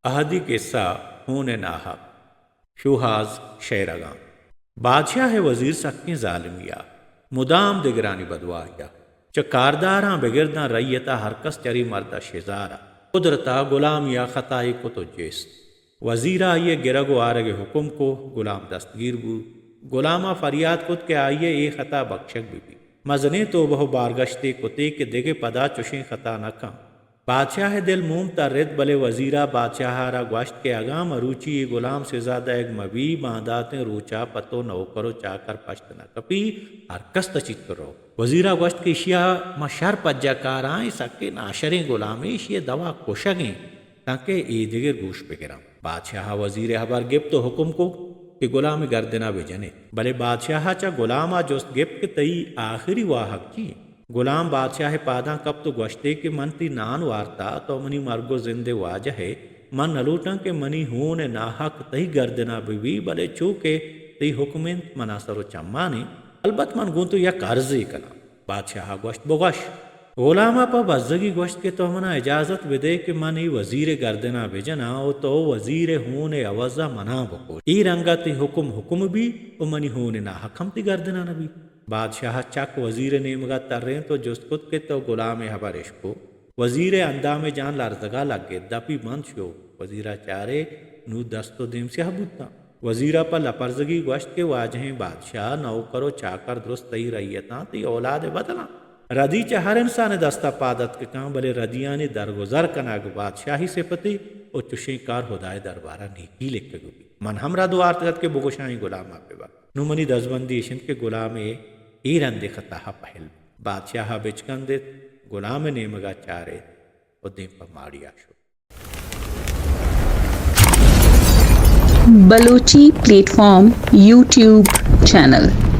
اہدی قصہ، ہون ءِ ناحق۔ شوہاز شئیرگاں۔ بادشاہ ءِ وزیر سکیں ظالمی ءَ، مدام دگرانی بدواہی ءَ، چہ کارداراں بگر داں رعیت ءَ ہرکس چرے مرد ءَ شزار ءَ، قدرت ءَ غلامی ءَ خطائے کت ءُ جست۔ وزیر ءَ آئی ءِ گرگ ءُ آرگ ءِ حکم کو، غلام دستگیر بو۔ غلام ءَ فریاد کت کہ آئی ءِ اے خطا بکشگ بہ بیت۔ مزنیں توبہ ءُ بارگشتے کتے کہ دگہ پدا چشیں خطا نہ کن۔ بادشاہ ءِ دل موم ترت، بلے وزیر ءَ بادشاہ ءَ را گوشت کہ اگاں مروچی اے غلام سزا دئیگ مہ بی، بانداتیں روچ ءَ پہ تو نوکر ءُ چاکر پشت نہ کپی، ہرکس تچیت تو رو۔ وزیر ءَ گوشت کہ ایشی ءَ ما شر پجہ کاراں، اے سکیں ناشریں غلامے، ایشی ءِ دوا کشگ ایں، تانکہ اے دگر گوش بگراں۔ بادشاہ ءَ وزیر ءِ ہبر گپت ءُ حکم کو کہ غلام ءِ گردن ءَ بجنیت۔ بلے بادشاہ ءَ چہ غلام ءَ جست گپت کہ تئی آخری واہگ چی انت؟ غلام بادشاہ ءِ پاداں کپت ءُ گوشتے کہ من تئی نان وارتا، تو منی مرگ ءُ زند ءِ واجہ ئے، من نہ لوٹاں کہ منی ہون ءِ ناحق تئی گردن ءَ بہ بی، بلے چو کہ تئی حکم انت، منا سر ءُ چمان انت، البت من گوں تو یک ارزے کناں۔ بادشاہ ءَ گوشت، بگوش۔ غلام ءَ پہ بزگی گوشت کہ تو منا اجازت بدئے کہ من اے وزیر ءِ گردن ءَ بجناں ءُ تو وزیر ءِ ہون ءِ عوض ءَ منا بکش۔ اے رنگ ءَ تئی حکم حکم بی ءُ منی ہون ءِ ناحق ہم تئی گردن ءَ نہ بی۔ بادشاہ ءَ چک وزیر ءِ نیمگ ءَ ترینت ءُ جست کت کہ تو غلام ءِ ہبر اشکو؟ وزیر ءِ اندام ءِ جان لرزگ ءَ لگت، دپی بند شو۔ وزیر ءَ چارے، نوں دست ءُ دیم سیاہ بوتاں۔ وزیر ءَ پہ لپرزگی گوشت کہ واجہیں بادشاہ، نوکر ءُ چاکر درست تئی رعیتاں، تئی اولاد ءِ بدلاں۔ ردی چہ ہر انسان ءِ دست ءَ پاد اتک کن، بلے ردیانی درگزر کنگ بادشاہی صفتے ءُ چشیں کار ہدا ءِ دربار ءَ نیکی لکگ بیت۔ من ہم رد وارتگ ات کہ بگوشاں اے غلام ءَ ببر۔ نوں منی دزبندی اش انت کہ غلام ءِ اے رندیں خطا ءَ پہل بات۔ بادشاہ ءَ بچکندت، غلام ءِ نیمگ ءَ چارت ءُ دیم پہ ماڑی ءَ شت۔ Balochi plate form YouTube channel.